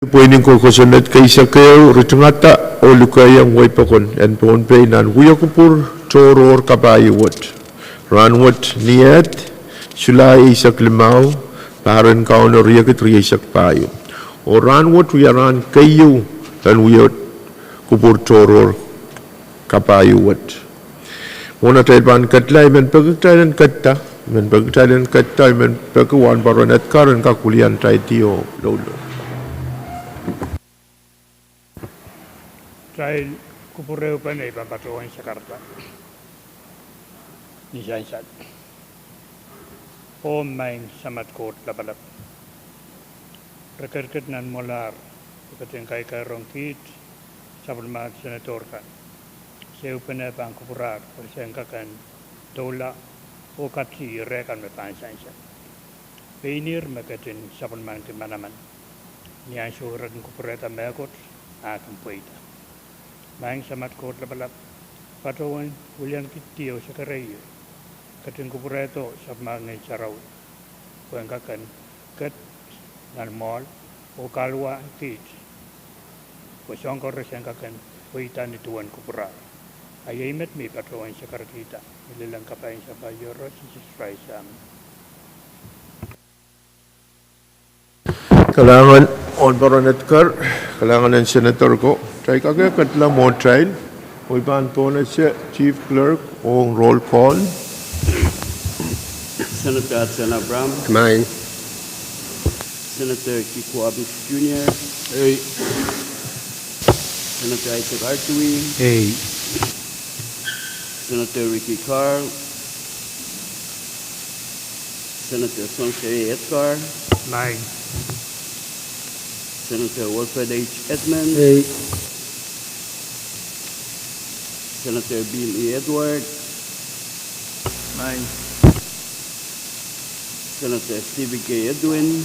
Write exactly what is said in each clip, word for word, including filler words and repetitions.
Pweinen kosonned keisek ehu, ritingada oh lukehiong wehi pokon en Pohnpei nan wiekupwur tohrohr kapahieu wet. Rahnwet ni ehd, Sulai eisek limau, pahr en Kauno riekid rieisek pahieu. Oh rahnwet wia rahn keieu en wiekupwur tohrohr kapahieu wet. Mwohn atail pahn kedla, I men peki kitail en kedla, I men peki kitail en kedla, I men peki Wahnpoaron Edgar en kak wiliandi oh loulou. Kitail kupwure pene I pahn patohwan sakarada ni sansal. Oh maing Samat Koht Lapalap, re ketiket nan mwoalahr, re ketin kaikairong kiht sapwellimomwi senator kan. Seupene pahn kupwurahr pwe re sen kak en doula oh kati ire kan me pahn sansal. Pein ihr me ketin sapwellimaniki manaman ni ansou re kin kupwurehda mehkot, a kin pweida. Maing Samat Koht Lapalap, patohwan wiliankidi oh sekereier, ketin kupwurehdo sapwellimomwi Ngehn Sarawi pwe en kak en ket nan mwoahl oh kahluwa kiht pwe soahng koaros en kak en pweida ni duwen kupwurahr. A iei met me I patohwan sakaradahn lelehng kapai en Sampah Iehros Sises Krais, amen. Kalahngan Wahnpoaron Edgar, kalahngan en senator ko. Kitail kak kedla mwohtail, oh I pahn pohnese Chief Clerk ong roll call. Senator Hudson Abraham. Maing. Senator Kiko Abis Junior. Ei. Senator Isaac Artui. Ei. Senator Ricky Carl. Senator Sonseri Edgar. Maing. Senator Wilfred H. Edmund. Ei. Senator Bill E. Edward. Maing. Senator Stephen K. Edwin.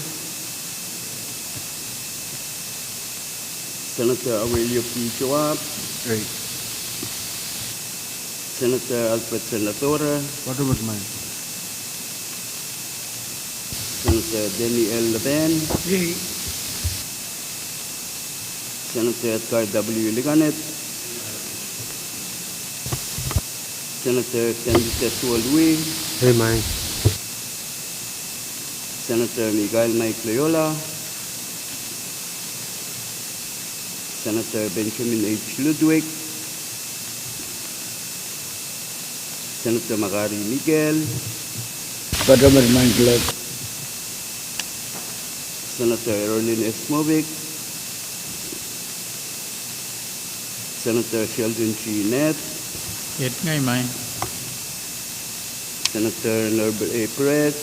Senator Aurelio P. Joab. Ei. Senator Alfred Senator. Patohwan, maing. Senator Danny L. Laban. Ei. Senator Edgar W. Liganet. Senator Candice Tuolwi. Ei, maing. Senator Michael Mike Loyola. Senator Benjamin H. Ludwig. Senator Makari Miguel. Patohwan, maing Clerk. Senator Erolin S. Movic. Senator Sheldon G. Neth. Iet ngehi, maing. Senator Norbert A. Perez.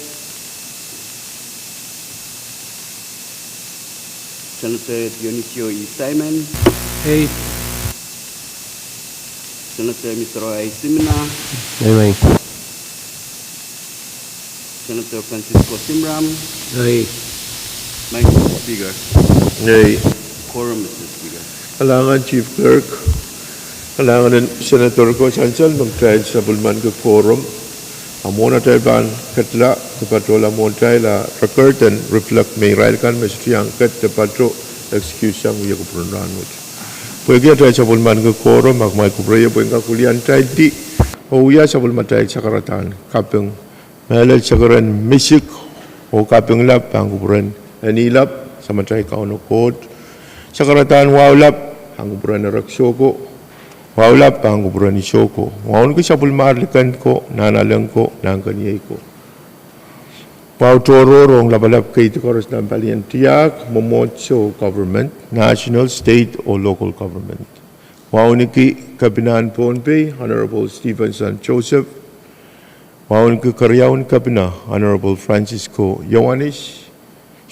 Senator Dionisio E. Simon. Ei. Senator Mitro I. Simina. Ei, maing. Senator Francisco Simram. Ei. Maing Speaker. Ei. Quorum, Mister Speaker. Kalahngan Chief Clerk. Kalahngan en senator ko. Sansal me kitail sapwellimaniki quorum. A mwohn atail pahn kedla, de patohla mwohtail, a record en reflect me irail kan me sohte iang ket de pato excuse sang wiekupwur en rahnwet. Pwehki atail sapwellimaniki quorum, a kumwail kupwureie pwe en kak wiliandi oh wia sapwellimatail sakaradahn kaping. Mehlel sakaradahn misik oh kaping lap pahn kupwuren Eni lap, Samatail Kauno Koht. Sakaradahn wahu lap pahn kupwuren Erekiso ko. Wahu lap pahn kupwuren Iso ko. Wauneki sapwellimar liken ko, nahnalek ko, nahnkeniei ko. Wahu tohrohr ong lapalap keidi koaros nan palien tiahk, mwomwohdiso, government, national, state oh local government. Wauneki Kepinahn Pohnpei, Honorable Stephenson Joseph. Wauneki keriaun Kepina, Honorable Francisco Ioanis.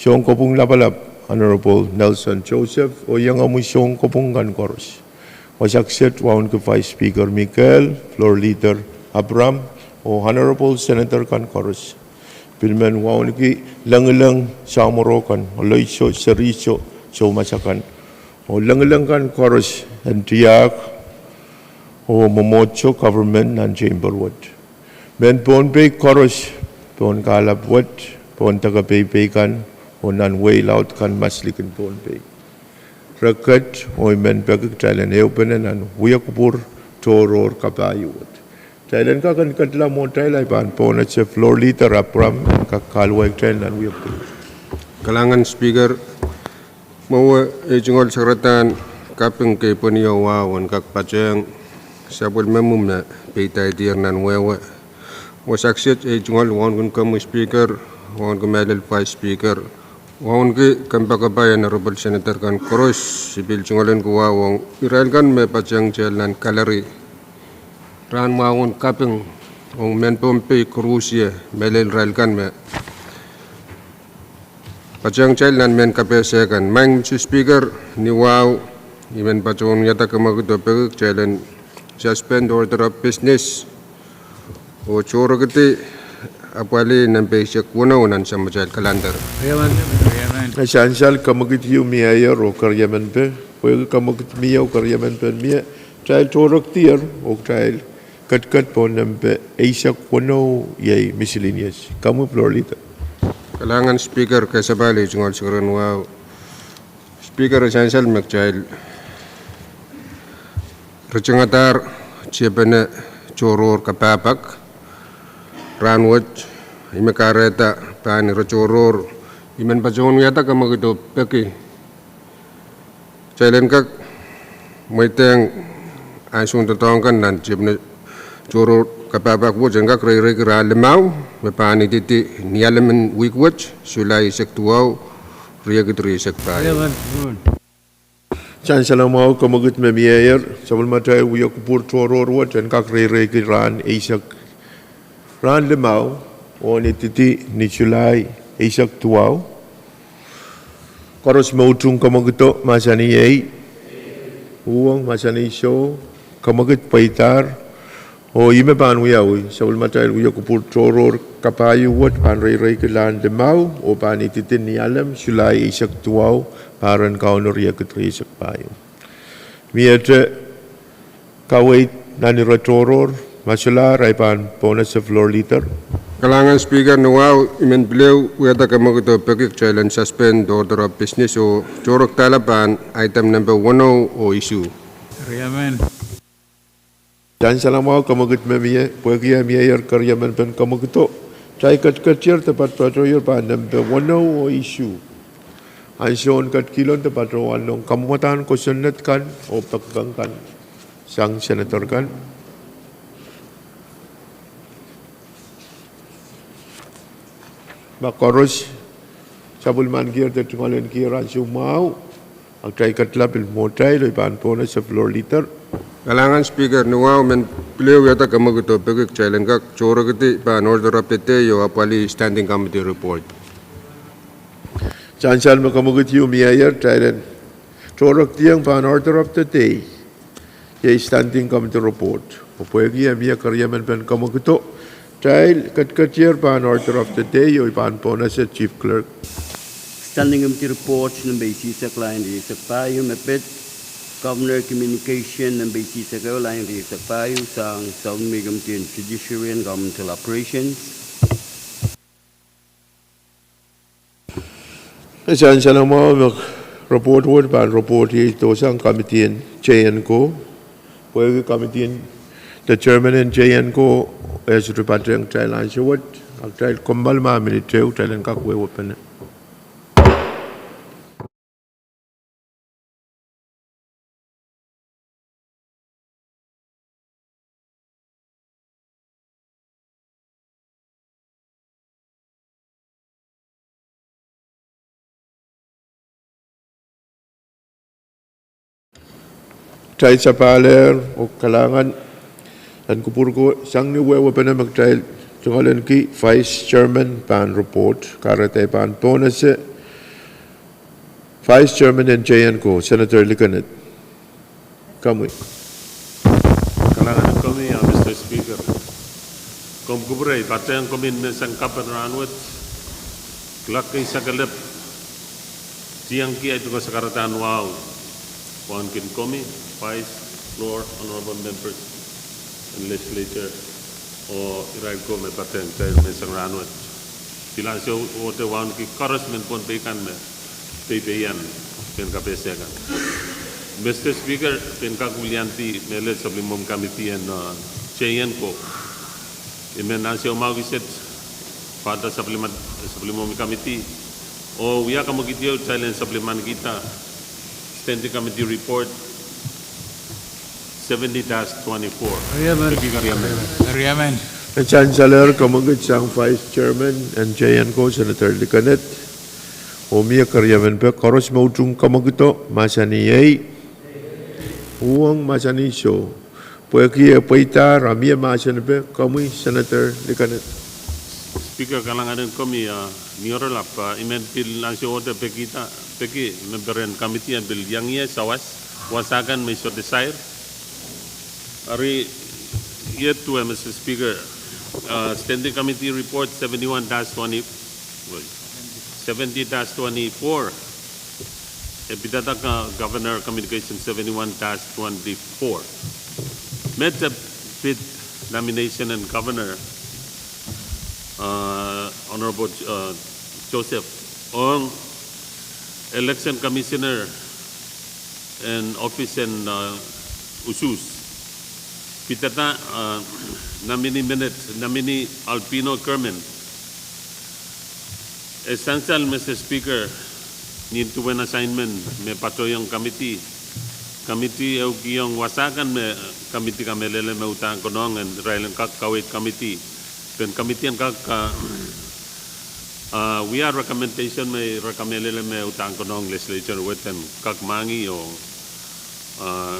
Sounkopwung lapalap, Honorable Nelson Joseph, oh iengomwi sounkopwung kan koaros. Wasa kiset wauneki Vice Speaker Mikael, Floor Leader Abraham, oh Honorable Senator kan koaros. Pil men wauneki lengileng samworo kan, oloiso, seriso, soumas akan, oh lengileng kan koaros en tiahk oh mwomwohdiso, government, nan chamber wet. Mehn Pohnpei koaros, pohn kahlap wet, pohn deke peipei kan, oh nan wehi laud kan maslikin Pohnpei. reket oh I men peki kitail en ehupene nan wia kupwur tohrohr kapahieu wet. Kitail en kak en ketla mwohtail, I pahn pohnese Floor Leader Abraham en kak kahluwa kitail nan wia kupwur. Kalahngan Speaker, mwowe ei tungoal sakaradahn kaping keipweni oh wahu en kak patehng sapwellime me peidaidier nan wehwe. Wasa kiset ei tungoal wauneki komwi Speaker, wauneki mehlel Vice Speaker, wauneki kompoakepahi Honorable Senator kan koaros, I pil tungoal en kuwahu ong irail kan me patehng kitail nan gallery rahn mwahu en kaping, ong mehn Pohnpei koaros, mehlel irail kan me patehng kitail nan mehn kapehse kan. Maing Mister Speaker, ni wahu I men patohwan wiahda kamwekid oh peki kitail en suspend order of business oh tohrekidi apwalih nempe eisek weneu nan samatail calendar. Sansal, kamwekid ieu mieier oh keriemen pe, pwehki kamwekid mie oh keriemen pen mie, kitail tohrekdier oh kitail ketiket pohn nempe eisek weneu, iei miscellaneous. Komwi Floor Leader. Kalahngan Speaker, kesemwpwal ei tungoal sakaradahn wahu. Speaker, e sansal me kitail ritingadahr tiepene tohrohr kapahpahk rahnwet. I me kahrehda pahn ire tohrohr, I men patohwan wiahda kamwekid oh peki kitail en kak mweidehng ansoun doadoahk kan nan tiepene tohrohr kapahpahk wet en kak reireiki rahn limau, me pahn ididi Nialem en wihk wet, Sulai eisek duwau, riekid rieisek pahieu. Sansal mwahu, kamwekid me mieier, sapwellimatail wia kupwur tohrohr wet en kak reireiki rahn eisek, rahn limau, oh en ididi ni Sulai eisek duwau. Koaros me utung kamwekido, mahsanih ei. Uhwong, mahsanih soh. Kamwekid pweidahr. Oh I me pahn wiawi, sapwellimatail wia kupwur tohrohr kapahieu wet pahn reireiki rahn limau oh pahn ididi Nialem, Sulai eisek duwau, pahr en Kauno riekid rieisek pahieu. Miehte kaweid nan ire tohrohr? Ma solahr, I pahn pohnese Floor Leader. Kalahngan Speaker, ni wahu I men pil ehu wiahda kamwekid oh peki kitail en suspend order of business oh tohrekdahla pahn item nempe weneu oh isuh. Sansal mwahu, kamwekid me mie, pwehki eh mieier keriemen pen kamwekido, kitail ketiketier de patpatohier pahn nempe weneu oh isuh. Ansoun ketikihlo de patohwan ong kamwadahn kosonned kan oh pekipek kan sang Senator kan. Ma koaros sapwellimanikier de tungoalenkihdier ansou mwahu, kitail ketla pil mwohtail oh I pahn pohnese Floor Leader. Kalahngan Speaker, ni wahu I men pil ehu wiahda kamwekid oh peki kitail en kak tohrekidi pahn order of the day oh apwalih Standing Committee report. Sansal me kamwekid ieu mieier, kitail en tohrekdiong pahn order of the day, iei Standing Committee report. Oh pwehki eh mie keriemen pen kamwekido, kitail ketiketier pahn order of the day oh I pahn pohnese Chief Clerk. Standing Committee report nempe isihsek, lain rieisek pahieu, me pid Governor communication nempe isihsek ehu, lain rieisek pahieu, sang Subcommittee en Judiciary and Governmental Operations. Sansal mwahu, me report wet pahn report ieido sang Committee en J and Co. Pwehki Committee en, de Chairman en J and Co, e sohte patehng kitail ansou wet, a kitail kommoal mah minit ehu, kitail en kak wehwehpene. Kitail sapahl oh kalahngan en kupwur ko, sang ni wehwehpene me kitail tungoalenki Vice Chairman pahn report, kahrehda I pahn pohnese Vice Chairman en J and Co, Senator Likened. Komwi. Kalahngan komwi, ah, Mister Speaker. Komw kupwure, I patehng komwi menseng kaperen rahnwet, kuloak eisek elep, tiengki ahi tungoal sakaradahn wahu, wauneki komwi, Vice, Floor, Honorable Members en Legislature, oh irail ko me patehng kitail menseng rahnwet. Pil ansou oh de wauneki koaros mehn Pohnpei kan me peipeian Pein kapehse kan. Mister Speaker, pein kak wiliandi mehlel sapwellimomwi committee en, uh, J N co. I men ansou mwahu kiset pahda sapwelliman, sapwellimomwi committee. Oh wia kamwekid ehu kitail en sapwellimankihda Standing Committee Report seventy dash twenty-four. Peki keriemen. Keriemen. E sansalehr kamwekid sang Vice Chairman en J N co, Senator Likened. Oh mie keriemen pek, koaros me utung kamwekido, mahsanih ei. Uhwong, mahsanih soh. Pwehki e pweidahr, a mie mahsen pek, komwi Senator Likened. Speaker, kalahngan en komwi, uh, ni oaralap, uh, I men pil ansou wet pekihda, peki member en committee en pil iang ie sawas, wasa kan me I sohte sair. Ari, iet duwe, Mister Speaker, uh, Standing Committee Report seventy-one dash twenty, seventy dash twenty-four. E pidada Governor Communication seventy-one dash twenty-four. Met e pid nomination en Governor, uh, Honorable, uh, Joseph, ong Election Commissioner en office en, uh, usuhs. Pidada, uh, nominee menet, nominee Albino Kerman. E sansal, Mister Speaker, nin duwen assignment me patohiong committee. Committee ehukihong wasa kan me committee kamehlele me uhdahn konehng en irail en kak kaweid committee. Pen committee en kak, uh, uh, wia recommendation me re kamehlele me uhdahn konehng legislature wet en kak mwahngi oh, uh,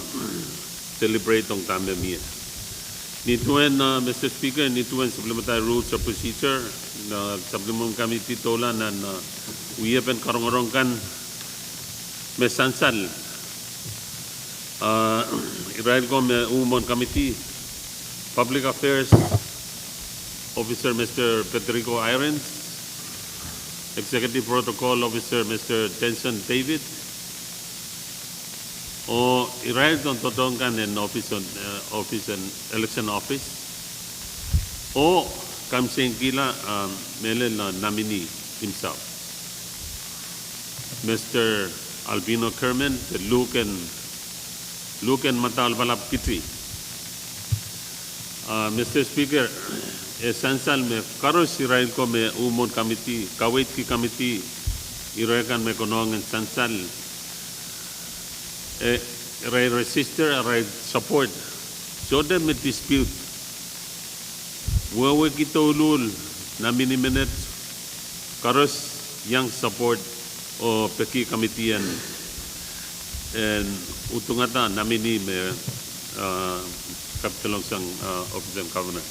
deliberate ong dahme mie. Ni duwen, uh, Mister Speaker, ni duwen supplementary rules of procedure, uh, supplementary committee doula nan, uh, wiepen karongorong kan me sansal. Uh, irail ko me uh mwohn committee, Public Affairs Officer Mister Federico Irons, Executive Protocol Officer Mister Tenson David, oh irail tohn doadoahk kan en office en, uh, office en election office. Oh kamwsenkihla, um, mehlel, uh, nominee himself, Mister Albino Kerman, de luhk en, luhk en madaulapalap kiti. Uh, Mister Speaker, e sansal me koaros irail ko me uh mwohn committee, kaweidki committee, irail kan me konehng en sansal, e, irail register, irail support. Sohte me dispute. Wehwehki douluhl nominee menet, koaros iang support oh peki committee en, en udungada nominee me, uh, kapidolong sang, uh, office en Governor.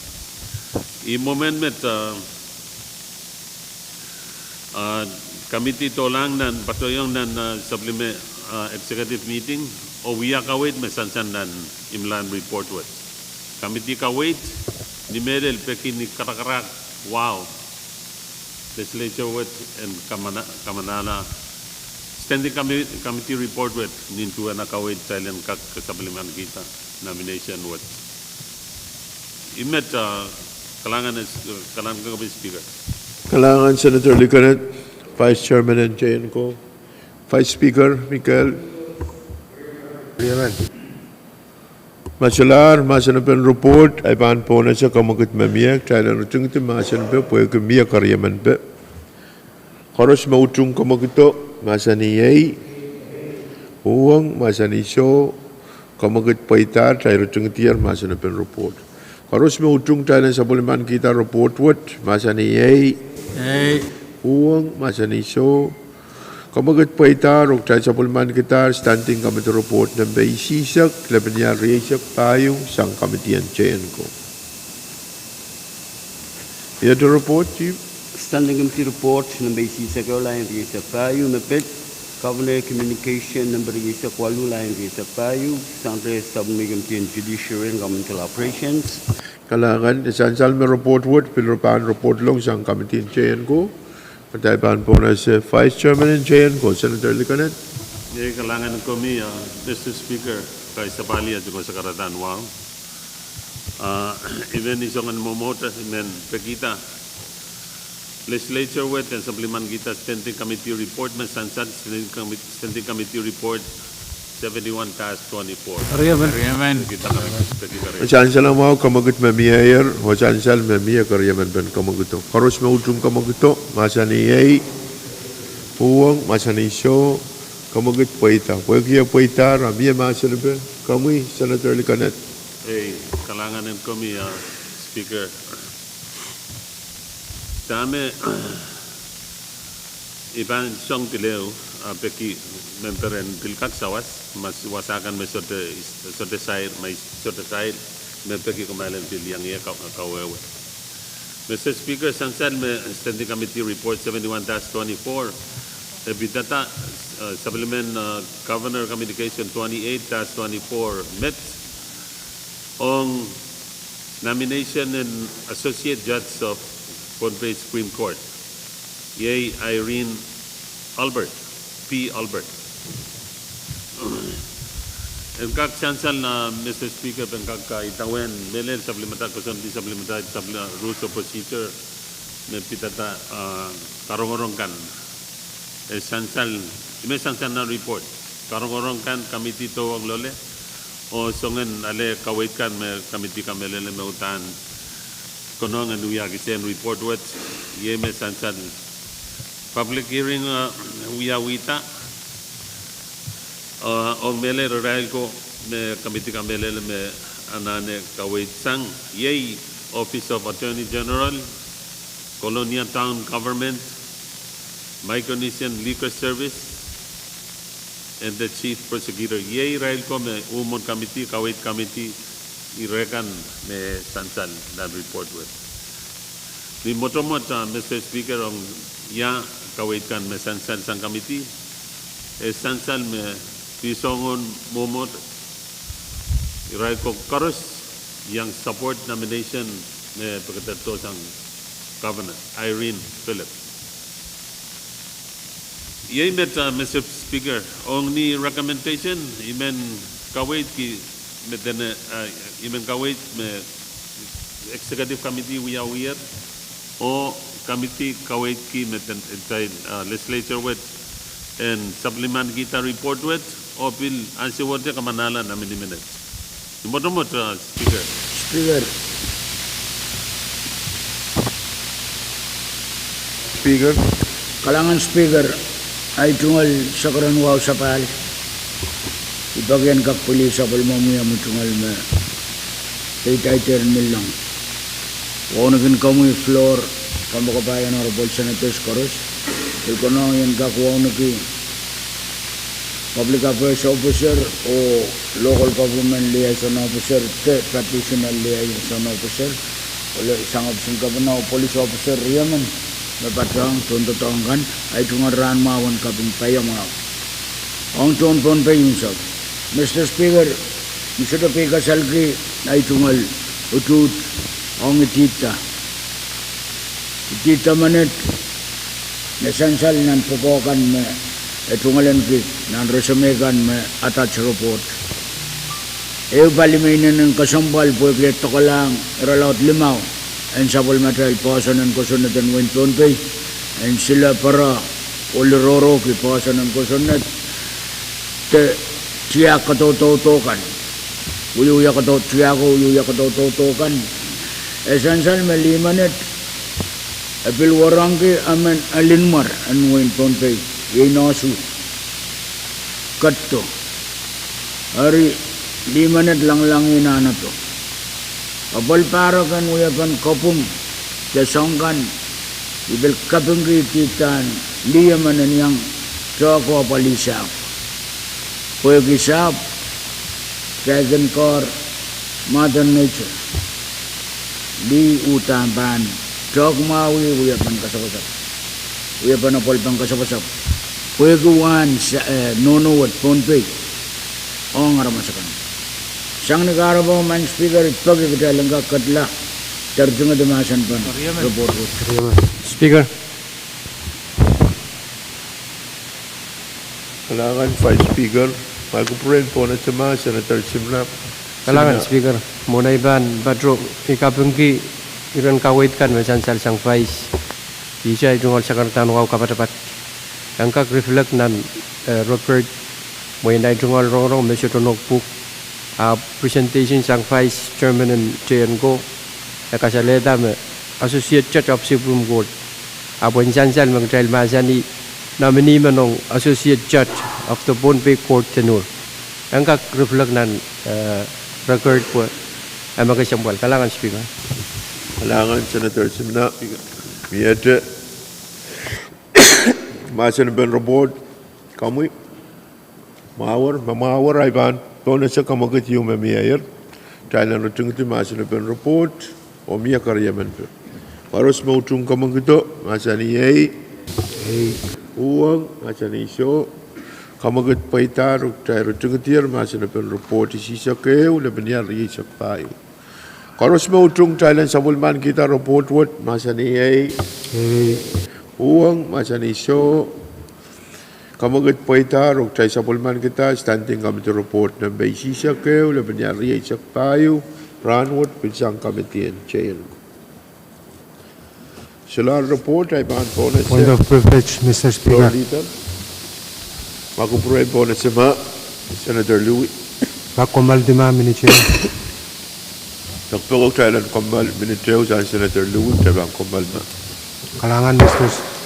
Ih mwomwen met, uh, uh, committee dohlahng nan, patohiong nan, uh, supplement, uh, executive meeting, oh wia kaweid me sansal nan imwilahn report wet. Committee kaweid, ni mehlel peki ni karakarahk, wow. Legislature wet en kamana-, kamanala, Standing Commi-, Committee Report wet, nin duwen ah kaweid kitail en kak supplement kihda nomination wet. Ih met, uh, kalahngan, uh, kalahngan komwi Speaker. Kalahngan Senator Likened, Vice Chairman en J N co. Vice Speaker Mikel. Amen. Ma solahr mahsen en report, I pahn pohnese kamwekid me mie, kitail en ritingdi mahsen pwe pwehki mie keriemen pwe. Koaros me utung kamwekido, mahsanih ei, uhwong, mahsanih soh, kamwekid pweidahr, kitail ritingdier mahsen en report. Koaros me utung kitail en sapwellimankihda report wet, mahsanih ei, ei, uhwong, mahsanih soh, kamwekid pweidahr, oh kitail sapwellimankidahr Standing Committee Report nempe isihsek, lepin ial rieisek pahieu, sang committee en J N co. Iet report, Chief. Standing Committee Report nempe isihsek ehu, lain rieisek pahieu, me pid Governor Communication nempe rieisek waluh, lain rieisek pahieu, sang reh Subcommittee en Judiciary and Governmental Operations. Kalahngan, e sansal me report wet pil re pahn report long sang committee en J N co. Kitail pahn pohnese Vice Chairman en J N co, Senator Likened. Iei kalahngan komwi, uh, Mister Speaker, kaisapali ahi ko sakaradahn wahu. Uh, I men ni soangen mwomwohdiso, I men pekihda Legislature wet en supplement kihda Standing Committee Report me sansal, Standing Commi-, Standing Committee Report seventy-one dash twenty-four. Riemen. Riemen. Sansal mwahu, kamwekid me mieier, oh sansal me mie keriemen pen kamwekido. Koaros me utung kamwekido, mahsanih iei, pwuhwong, mahsanih soh, kamwekid pweida. Pwehki e pweida, a mie mahsanipe, komwi, Senator Likoned. Ei, kalahngan en komwi, uh, Speaker. Dahme I pahn song pil ehu, a peki memper en pil kak sawas, ma wasa kan me sohte, sohte sair, ma sohte sair, me peki kumwail en pil iang ie ka-, kawehwe. Mister Speaker, sansal me Standing Committee Report seventy-one dash twenty-four, e pidada, uh, supplement, uh, Governor Communication twenty-eight dash twenty-four met ong nomination en Associate Judge of Pohnpei Supreme Court, iei Irene Albert, P. Albert. En kak sansal, uh, Mister Speaker, pahn kak, uh, idawehn mehlel supplement, koasoandi supplement, supple-, uh, rules of procedure, me pidada, uh, karongorong kan. E sansal, ih me sansal nan report. Karongorong kan committee dohng loale, oh soangen ale kaweid kan me committee kamehlele me uhdahn konehng en wia kisehn report wet, iei me sansal public hearing, uh, wiawihda, uh, ong mehlel irail ko me committee kamehlele me anahne kaweid sang, iei Office of Attorney General, Kolonia Town Government, Micronesian Liquor Service, and the Chief Prosecutor. Iei irail ko me mwomwen committee, kaweid committee, ire kan me sansal nan report wet. Ni mwotomwot, uh, Mister Speaker, ong ia kaweid kan me sansal sang committee, e sansal me pil soangen mwomwot, irail ko koaros iang support nomination me pekederdo sang Governor Irene Philip. Iei met, uh, Mister Speaker, ong ni recommendation, I men kaweidki me dene, uh, I men kaweid me Executive Committee wiawiher, oh committee kaweidki me den, uh, legislature wet en supplement kihda report wet, oh pil ansou wet kamanala nan miniminit. Ni mwotomwot, uh, Speaker. Speaker. Speaker. Kalahngan Speaker, ahi tungoal sakran wahu sapahl. I peki en kak pwilih sapwellimomwi omwi tungoal me peidaidehr ni leng. Wauneki komwi floor, kompoakepahi Honorable Senators koaros, pil konehng I en kak wauneki Public Affairs Officer oh Local Government Liaison Officer, de Traditional Liaison Officer, oh sang office en Governor oh police officer riemen me patohng tohndoadoahk kan, ahi tungoal rahn mwahu en kaping paiamwahu. Ong tohn Pohnpei unsek. Mister Speaker, I sohte pei kasalki ahi tungoal utuht ong idihda. Idihda menet me sansal nan pwukoa kan me e tungoalenki nan resume kan me attach report. Ehu pali me I inenen kesempwal pwehki e dokelahng irelaud limau en sapwellimatail poahsoan en kosonned en wehin Pohnpei, en sile, pere, oh lirohrohki poahsoan en kosonned, de tiahk kadaudaudo kan, wiewia kadau-, tiahko wiewia kadaudaudo kan. E sansal me lih menet e pil warehngki emen Elinmwer en wehin Pohnpei, iei Nohsu, ketido. Eri lih menet langlahng nan ape. Apwal pahrek en wiepen kopwung de soang kan, I pil kapingki idihdan lih emen en iang tehk oh apwalih sahpw. Pwehki sahpw, kaidehn koaros, Mother Nature, lih uhdahn pahn tehk mwahu, wiepen kasapwasapw, wiepen apwalipen kasapwasapw, pwehki wahn sa-, eh, nohno wet Pohnpei ong aramas akan. Sang ni kahrepe, Madam Speaker, I peki kitail en kak ketlahng, de ritingada mahsen pahn report wet. Speaker. Kalahngan Vice Speaker, ma kupwuren Pohnese ma Senator Simla. Kalahngan Speaker, mwohn ei pahn patoh, I kapingki iren kaweid kan me sansal sang Vice. Ihte ei tungoal sakaradahn wahu kapatapat en kak reflect nan, eh, record, mwein ei tungoal rongorong me sohte nohk pwuhk, ahpw presentation sang Vice Chairman en Teienko, e kasalehda me Associate Judge of Supreme Court, ahpw en sansal me kitail mahsanih nominee men ong Associate Judge of the Pohnpei Court tenure. En kak reflect nan, eh, record pwe e me kesempwal. Kalahngan Speaker. Kalahngan Senator Simna. Miehte mahsen en report, komwi. Mwahwar, me mwahwar ei pahn pohnese kamwekid ieu me mieier. Kitail en ritingidi mahsen en report, oh mie keriemen pe. Koaros me utung kamwekido, mahsanih ei. Uhwong, mahsanih soh. Kamwekid pweidahr, oh kitail ritingidier mahsen en report isihsek ehu, lepin riesek pahieu. Koaros me utung, kitail en sapwellimanikihda report wet, mahsanih ei. Uhwong, mahsanih soh. Kamwekid pweidahr, oh kitail sapwellimanikihda standing committee report nempe isihsek ehu, lepin riesek pahieu, rahnwet pil sang committee en Teienko. Solahr report ei pahn pohnese. Point of privilege, Mister Speaker. Ma kupwure en pohnese ma, Senator Louis. Pahn kommoaldi ma minit ehu. Pekpeko kitail en kommoal minit ehu sang Senator Louis, kitail pahn kommoal ma. Kalahngan, Mister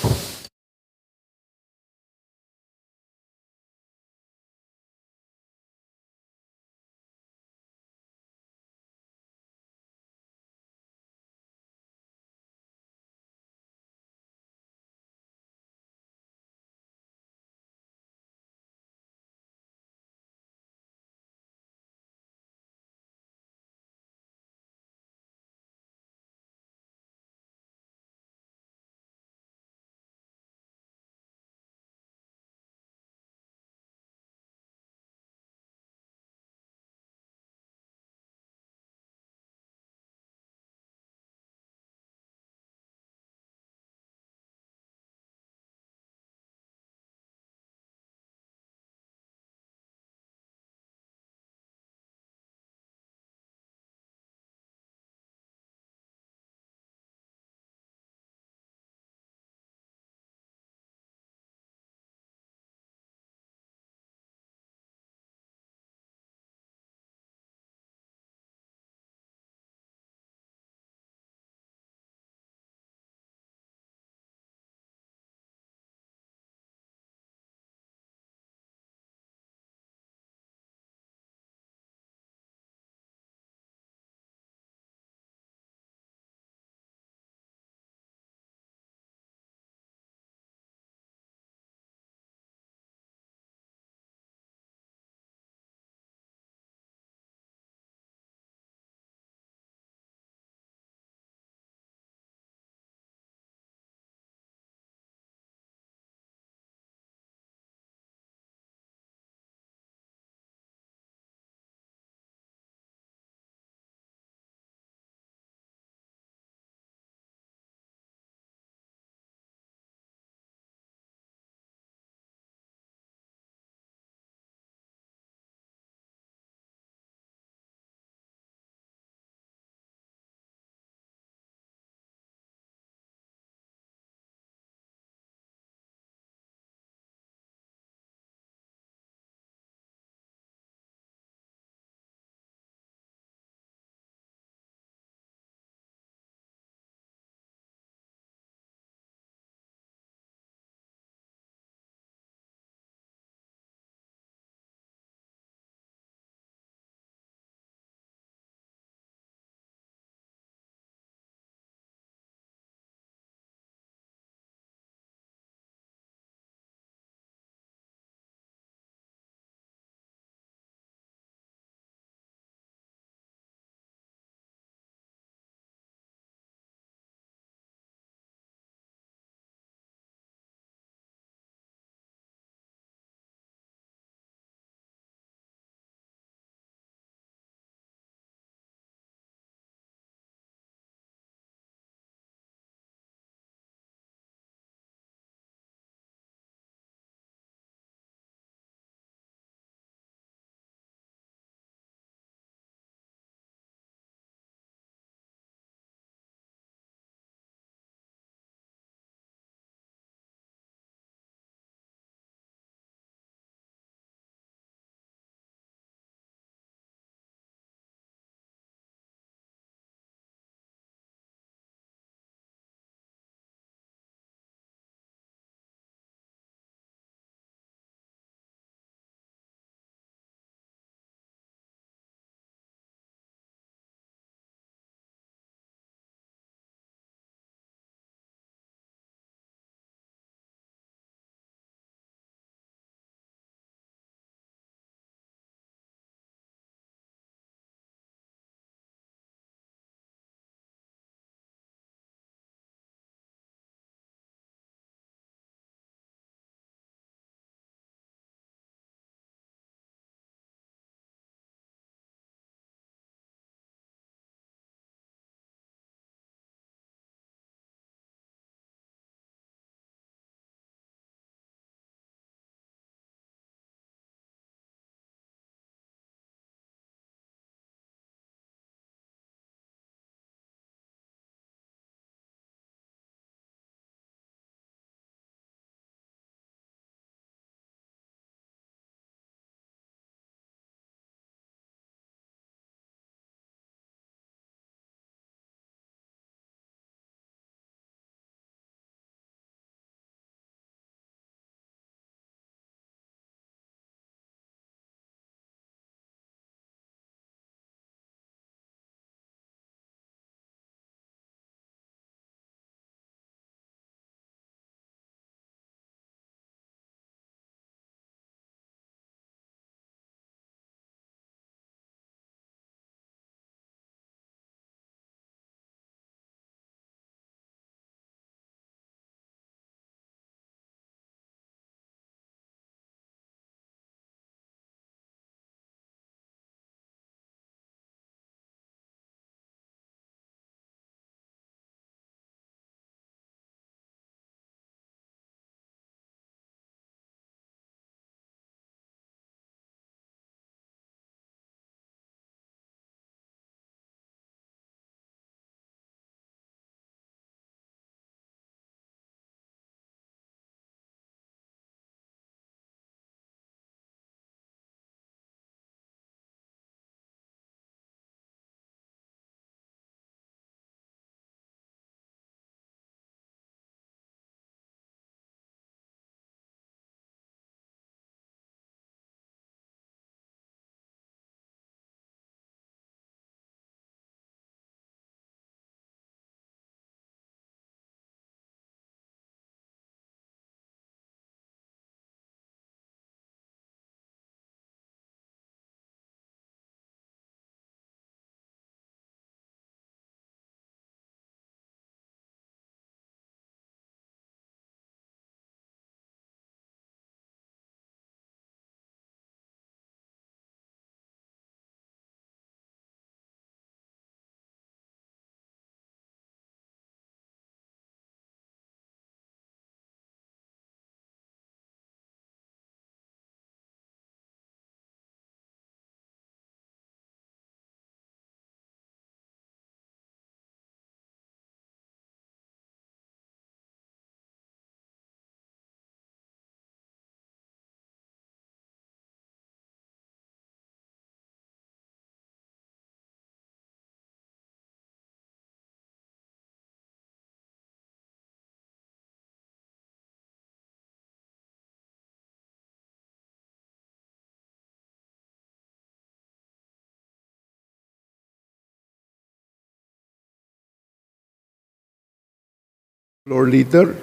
Floor Leader.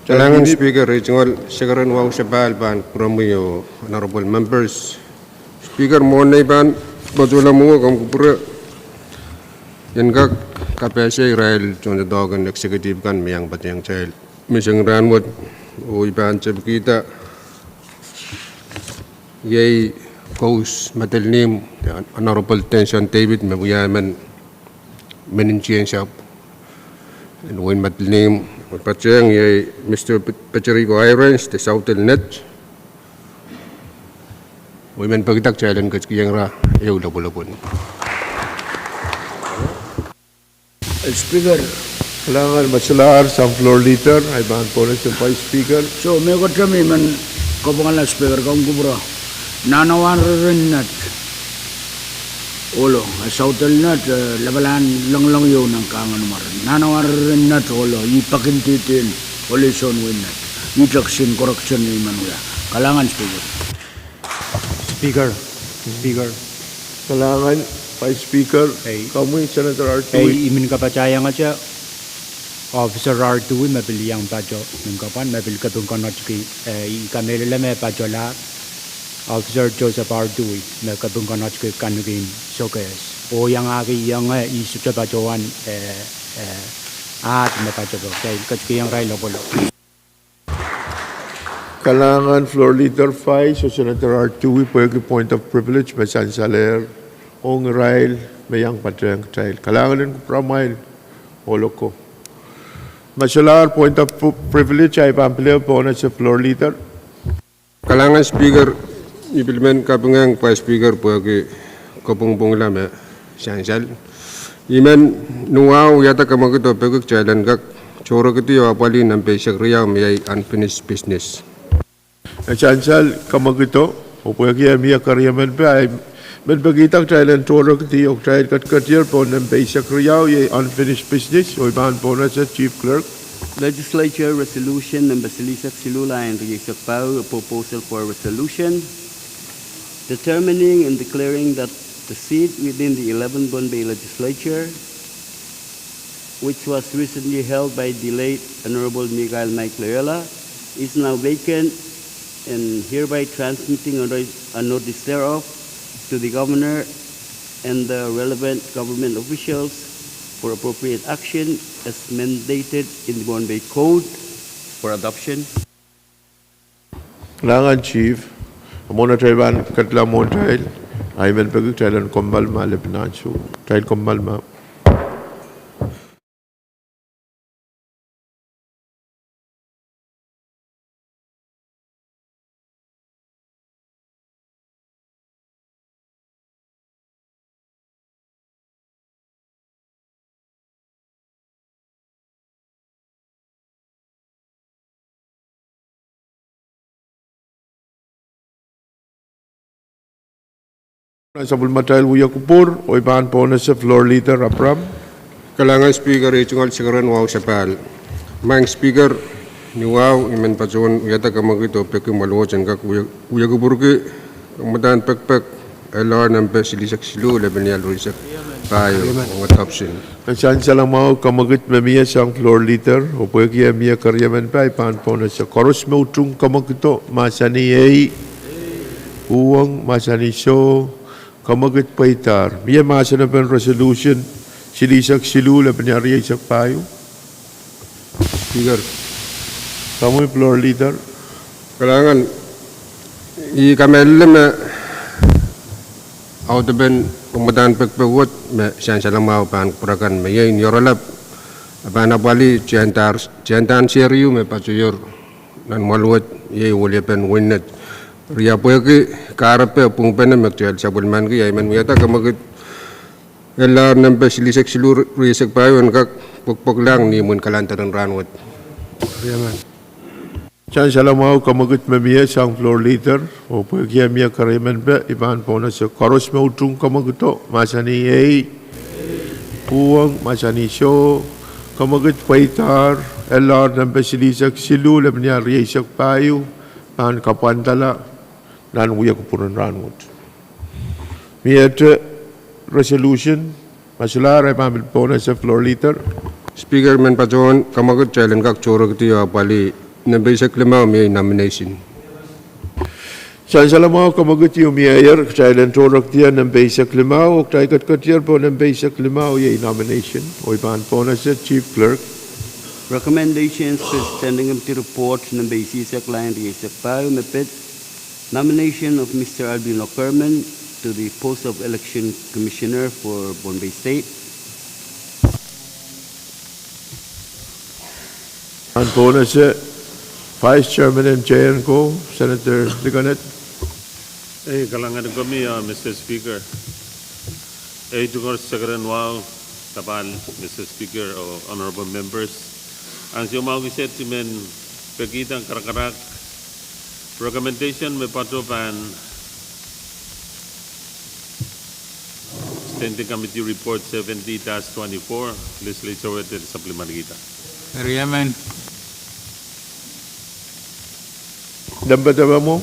Kalahngan Speaker, ei tungoal sekeren wahu sapahl pahn pwuromwi oh honorable members. Speaker, mwohn nei pahn patohla mwo, komw kupwure en kak kapehse irail tohndoadoahk en executive kan me iang patehng kitail miseng rahnwet, oh I pahn tepkihda iei kous Madolenihmw, Honorable Tenson David, me wia emen meninsien sahpw en wehin Madolenihmw. Patehng iei Mister Pe-, Peteriko Irons, de Southern Net. Oh I men pekida kitail en ketikihong ira ehu lopwulopwun. Speaker. Kalahngan. Masalahr sang Floor Leader, ei pahn pwonese Vice Speaker. Soh, mehkot me I men kapwungala Speaker, komw kupwure. Nanowan Ririn Net ohlo, eh, Southern Net, eh, lapalahn loanglong ieu nan Kahngenmwar. Nanowan Ririn Net ohlo, ih pekin dihden Olesonwei Net. Ih tehksin correction me I men wia. Kalahngan Speaker. Speaker, Speaker. Kalahngan, Vice Speaker. Ei. Komwi Senator Ardui. Ei, I men kapatahiong ese Officer Ardui me pil iang patoh, men kapwan, me pil kepin konotiki, eh, I kamehlele me patohlahr Officer Joseph Ardui me kepin konotiki kanekihn sokehs. Oh iangahki ienge, ih sohte patohwan, eh, eh, ahd me patohdo. Kitail ketikihong irail lopwolopw. Kalahngan Floor Leader Vice, oh Senator Ardui, pwehki point of privilege me sansalehr ong irail me iang patehng kitail. Kalahngan en kupwuramwail ohloko. Masalahr point of pu-, privilege, ei pahn pil pwonese Floor Leader. Kalahngan Speaker, I pil men kapingehng Vice Speaker pwehki kapwungpwungla me sansal. I men nuwahu wiahda kamwekid oh peki kitail en kak tohrohrkidi oh apwalih nempe eisek riau me iei unfinished business. E sansal kamwekido, oh pwehki e mie keriemen pwe ei men pekihda kitail en tohrohrkidi oh kitail ketiketier pohn nempe eisek riau iei unfinished business, oh I pahn pwonese Chief Clerk. Legislature Resolution nempe silihsek siluh, lain rieisek pahieu, a proposal for a resolution determining and declaring that the seat within the eleventh Pohnpei Legislature, which was recently held by the late Honorable Michael Mike Loyola, is now vacant, and hereby transmitting a, a notice thereof to the Governor and the relevant government officials for appropriate action as mandated in the Pohnpei Code for adoption. Kalahngan Chief, mwohn atail pahn ketla mwohtail, ei men peki kitail en kommoal ma lepin ansou. Kitail kommoal ma. Nan sapwellimatail wia kupwur, oh I pahn pwonese Floor Leader Abraham. Kalahngan Speaker, ei tungoal sekeren wahu sapahl. Maing Speaker, ni wahu I men patohwan wiahda kamwekid oh peki mwaluwet en kak wia, wia kupwurki kamwadahn pekpek L R nempe silihsek siluh, lepin riau rieisek pahieu, ong adoption. E sansal mwahu kamwekid me mie sang Floor Leader, oh pwehki e mie keriemen pwe ei pahn pwonese. Koaros me utung kamwekido, mahsanih ei. Uhwong, mahsanih soh. Kamwekid pweidahr. Mie mahsen en resolution silihsek siluh, lepin riau rieisek pahieu. Speaker. Komwi Floor Leader. Kalahngan, I kamehlele me audepen kamwadahn pekpek wet me sansal mwahu pahn kupwure kan me iei ni oaralap, e pahn apwalih tiahndar, tiahndar seri me patohier nan mwaluwet iei weliepen Win Net. Riau pwehki kahrepe pwungpene me kitail sapwellimaniki, ei men wiahda kamwekid L R nempe silihsek siluh rieisek pahieu en kak pwekpweklahng ni imwin kalender en rahnwet. Sansal mwahu kamwekid me mie sang Floor Leader, oh pwehki e mie keriemen pwe I pahn pwonese. Koaros me utung kamwekido, mahsanih ei. Uhwong, mahsanih soh. Kamwekid pweidahr, L R nempe silihsek siluh, lepin riau rieisek pahieu, pahn kapwandala nan wia kupwuren rahnwet. Miehte resolution, masalahr, ei pahn pil pwonese Floor Leader. Speaker, men patohwan kamwekid kitail en kak tohrekidi oh apwalih nempe eisek limau me iei nomination. Sansal mwahu, kamwekid ieu mieier, kitail en tohrekidi nempe eisek limau, oh kitail ketiket pohn nempe eisek limau iei nomination, oh I pahn pohnese Chief Clerk. Recommendations for Standing Committee Report nempe eisek lain rieisek pahieu me pid, nomination of Mister Albino Kerman to the post of Election Commissioner for Pohnpei State. Ahn pohnese Vice Chairman en J N ko, Senator Likonet. Eh, kalahngan en komwi, ah, Mister Speaker. Eh, tungor sekeren wahu, Tapal, Mister Speaker, oh honorable members. Ahn soumwahu kiset I men pekihda karakarahk recommendation me patohwan Standing Committee Report seventy dash twenty-four, Legislature wet en supplement kita. Eri emen. Nempe depe mwo?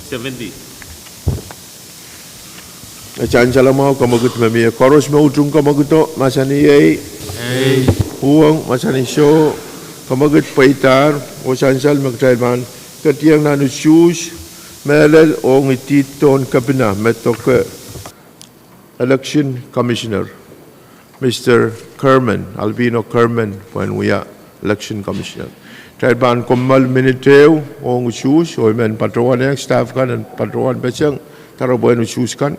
Seventy. Eh, sansal mwahu, kamwekid me mie koaros me utung kamwekido, mahsanih ei. Ei. Uhwong, mahsanih soh. Kamwekid pweidahr, oh sansal me kitail pahn ketiong nan usuhs, mehlel ong idihdohn kepina me doke Election Commissioner, Mister Kerman, Albino Kerman, pwehn wia Election Commissioner. Kitail pahn kommoal minit ehu ong usuhs, oh I men patohwan ehng staff kan en patohwan peseng doaropwehn usuhs kan.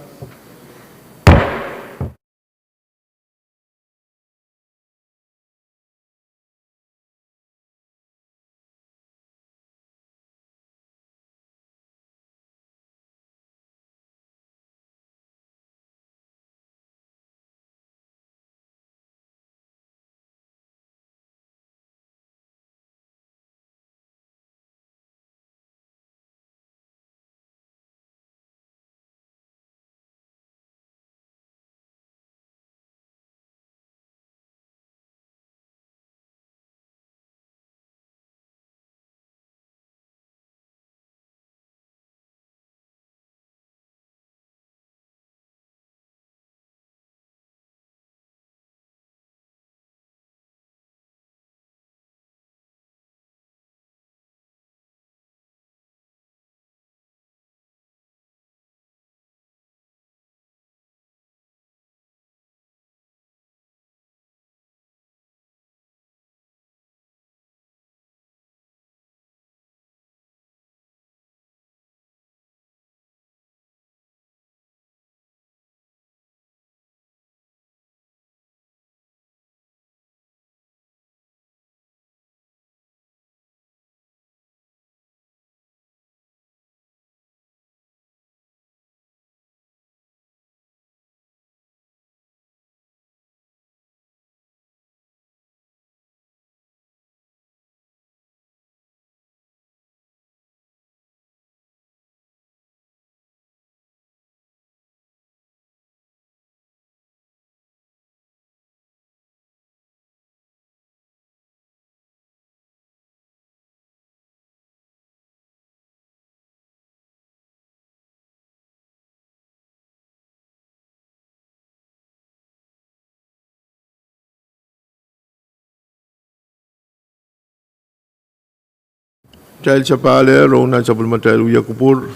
Kitail sapahl ong nan sapwellimatail wia kupwur,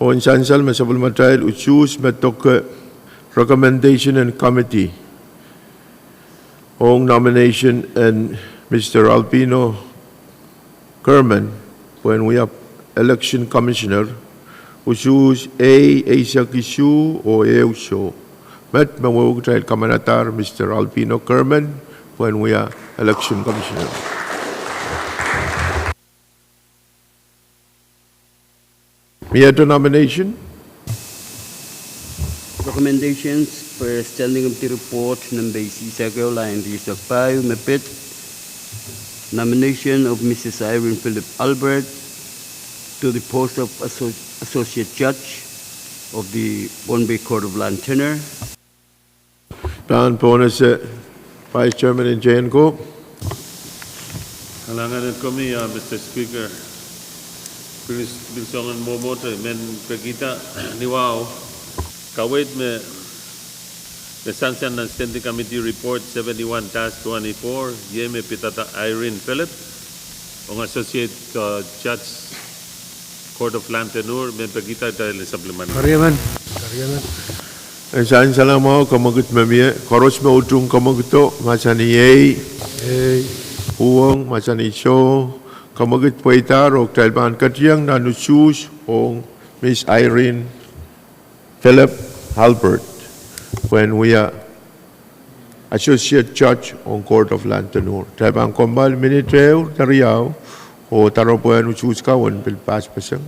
oh en sansal me sapwellimatail usuhs me doke recommendation en committee ong nomination en Mister Albino Kerman pwehn wia Election Commissioner, usuhs ei, eisek isuh oh ehu soh. Met me wehwehki kitail kamanadahr Mister Albino Kerman pwehn wia Election Commissioner. Miehte nomination? Recommendations for Standing Committee Report nempe eisek ehu, lain rieisek pahieu me pid, nomination of Missus Irene Philip Albert to the post of Asso-, Associate Judge of the Pohnpei Court of Land Tenure. Pahn pohnese Vice Chairman en J N ko. Kalahngan en komwi, ah, Mister Speaker. Pil, pil soangen mwomwohdiso, I men pekihda ni wahu kaweid me Me sansal nan Standing Committee Report seventy-one dash twenty-four, iei me pidada Irene Philip ong Associate, uh, Judge, Court of Lanthanur, me pekihda kitail en supplement. Kariaman. Kariaman. E sansal mwahu, kamwekid me mie, koaros me utung kamwekido, mahsanih ei. Ei. Uhwong, mahsanih soh. Kamwekid pweidahr oh kitail pahn ketiong nan usuhs ong Miss Irene Philip Albert pwehn wia Associate Judge ong Court of Lanthanur. Kitail pahn kommoal minit ehu de riau, oh doaropwehn usuhs kan en pil passpaseng.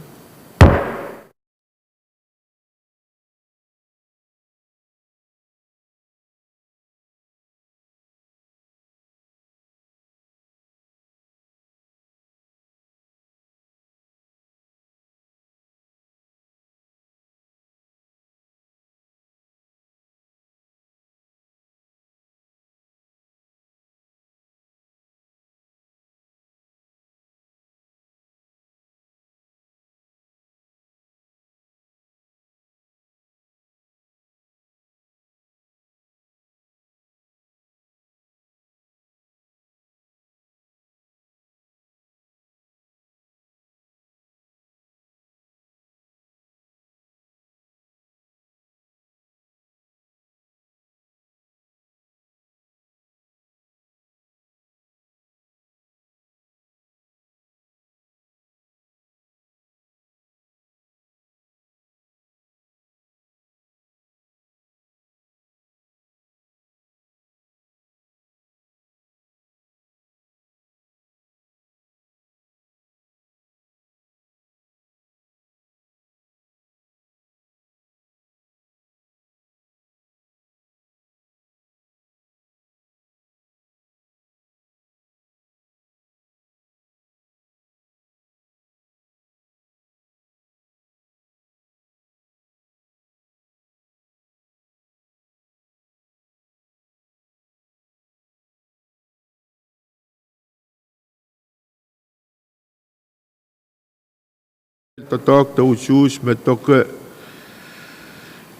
Doadoahk de usuhs me doke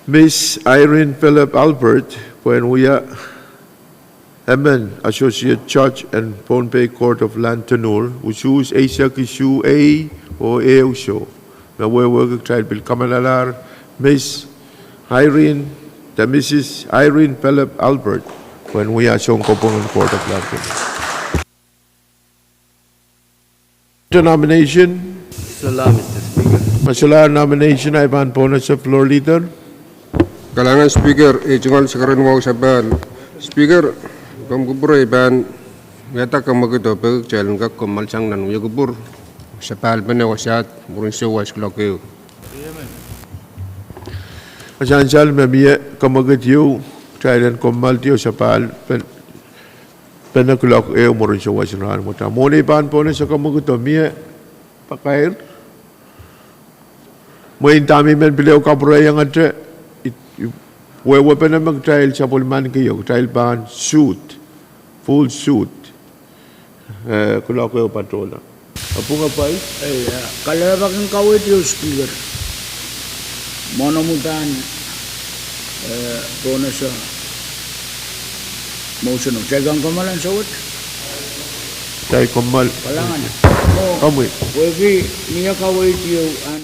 Miss Irene Philip Albert pwehn wia emen Associate Judge en Pohnpei Court of Lanthanur, usuhs eisek isuh ei oh ehu soh. Me wehwehki kitail pil kamalalahr Miss Irene, de Missus Irene Philip Albert, pwehn wia sounkopwung en Court of Lanthanur. Nomination. Solahr, Mister Speaker. Ma solahr nomination, ahi pahn pohnese Floor Leader. Kalahngan Speaker, eh, tungoal sakaradahn wahu sapahl. Speaker, komw kupwure, I pahn wiahda kamwekid oh peki kitail en kak kommoal sang nan wia kupwur sapahl pene wasaht mwurin souwas kuloak ehu. E sansal me mie, kamwekid ieu, kitail en kommoaldi oh sapahl pen pene kuloak ehu mwurin souwas en rahn wet. Mwohn ei pahn pohnese kamwekid oh mie pakair. Mwein dahme I men pil ehu kapwurehiong ahte, I, I wehwehpene me kitail sapwellimaniki oh kitail pahn suit, full suit, eh, kuloak ehu patohla. Apwung apai? Eh, ah, kalelapak en kaweid ieu Speaker. Mwohn omw udahn, eh, pohnese motion o. Kitail kan kommoal ansou wet? Kitail kommoal. Kalahngan. Mwo. Komwi. Pwehki mie kaweid ieu ahn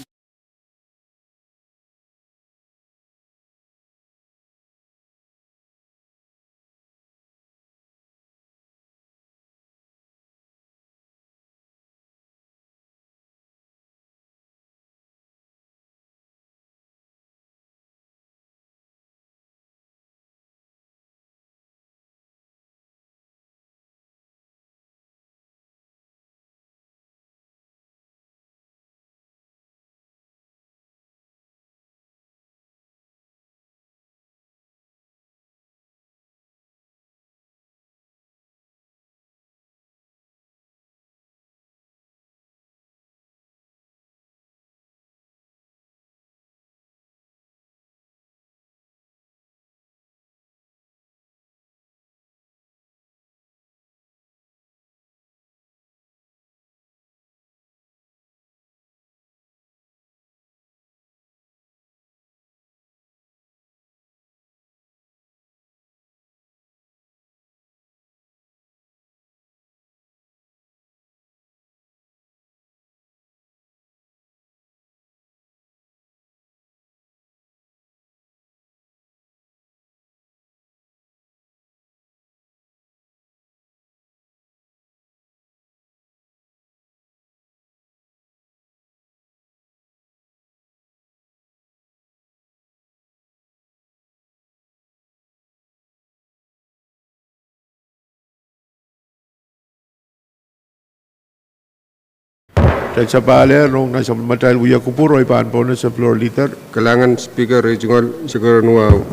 Sapahl ehr ong nan sapwellimatail wia kupwur, oh I pahn pohnese Floor Leader. Kalahngan Speaker, ei tungoal sakaradahn wahu.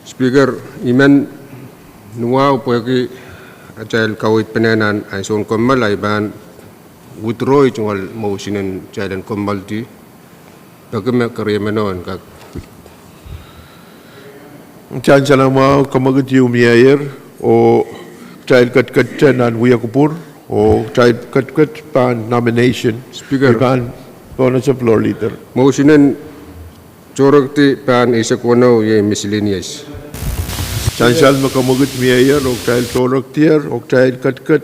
Speaker, I men wahu pwehki atail kaweid pene nan ansoun kommoal, I pahn withdraw ei tungoal motion en atail en kommoaldi. Peki me keriemen o en kak. Sansal mwahu, kamwekid ieu mieier, oh kitail ketiket nan wia kupwur, oh kitail ketiket pahn nomination. Speaker. I pahn pohnese Floor Leader. Motion en tohrohrki pahn eisek weneu iei miscellaneous. Sansal me kamwekid mieier, oh kitail tohrohrdier, oh kitail ketiket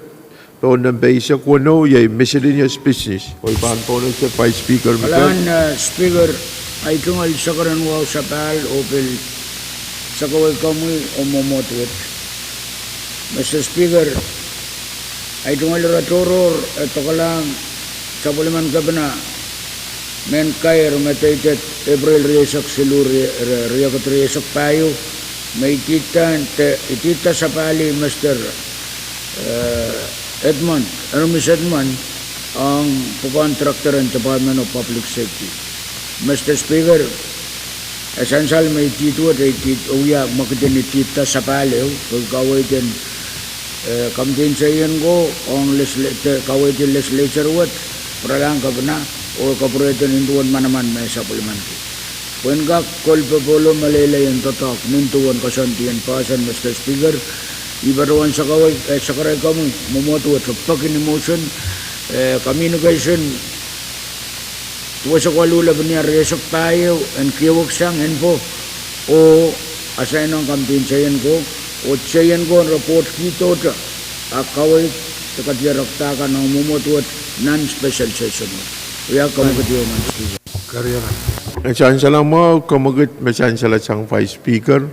pohn nempe eisek weneu iei miscellaneous business. Oh I pahn pohnese Vice Speaker. Kalahngan, eh, Speaker, ei tungoal sakaradahn wahu sapahl oh pil sakawei komwi oh mwomwohd wet. Mister Speaker, ei tungoal ire tohrohr e dokelahng sapwellimen kepina mehn kair me deidek Epreil rieisek siluh, rie-, rie-, riekid rieisek pahieu, me idihda, idihda sapahl Mister eh, Edmond, Ermis Edmond, ong pwukoahn Director en Department of Public Safety. Mister Speaker, e sansal me idihd wet, e idihd, e wia mwekid en idihda sapahl ehu, pwe kaweid en, eh, Committee en Seion ko, ong legisla-, kaweid en Legislature wet, pwuralahng kepina, oh kapwurehdi nin duwen manaman me sapwellimanki. Pwe en kak kolpe polo meleilei en doadoahk nin duwen koasoandi en poahsoan, Mister Speaker, I patohwan sakawei, eh, sakarail komwi mwomwohd wet peki ni motion, eh, communication duwehsek waluh lepin rieisek pahieu en kiewiksang info, oh assign ong Committee en Seion ko, oh Seion ko en report kihdohte, a kaweid de kadiarekda kan ong mwomwohd wet nan special session wet. Wia kamwekid ieu, Madam Speaker. Sansal mwahu, kamwekid me sansal sang Vice Speaker.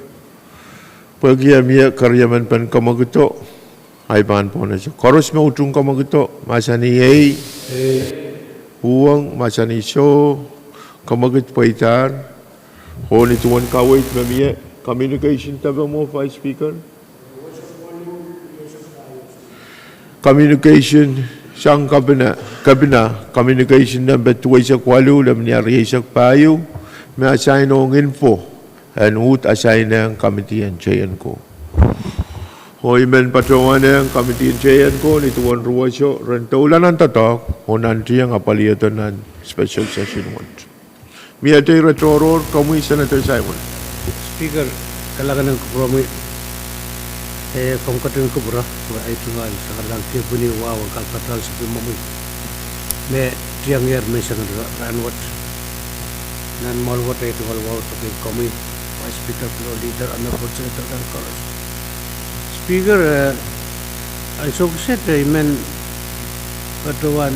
Pwehki e mie keriemen pen kamwekido, ei pahn pohnese. Koaros me utung kamwekido, mahsanih ei. Uhwong, mahsanih soh. Kamwekid pweidahr. Oh ni duwen kaweid me mie, communication depe mwo, Vice Speaker. Communication sang kepina, kepina, communication nempe duweisek waluh lepin rieisek pahieu, me assign ong info, en uhd assign ong Committee en Seion ko. Oh I men patohwan ong Committee en Seion ko ni duwen ruweso ren doula nan doadoahk, oh nantihong apwaliodo nan special session wet. Mie ire tohrohr, komwi Senator Simon. Speaker, kalahngan en kupwuromwi, eh, komw ketin kupwure, pwe ei tungoal sakaradahn kepwini wahu en kalpatail sapwellimomwi me tiengehr menseng en ra-, rahnwet. Nan mwoahl wet ei tungoal wahu peki komwi, Vice Speaker, Floor Leader, Honorable Senator kan koaros. Speaker, eh, ansou kiset I men patohwan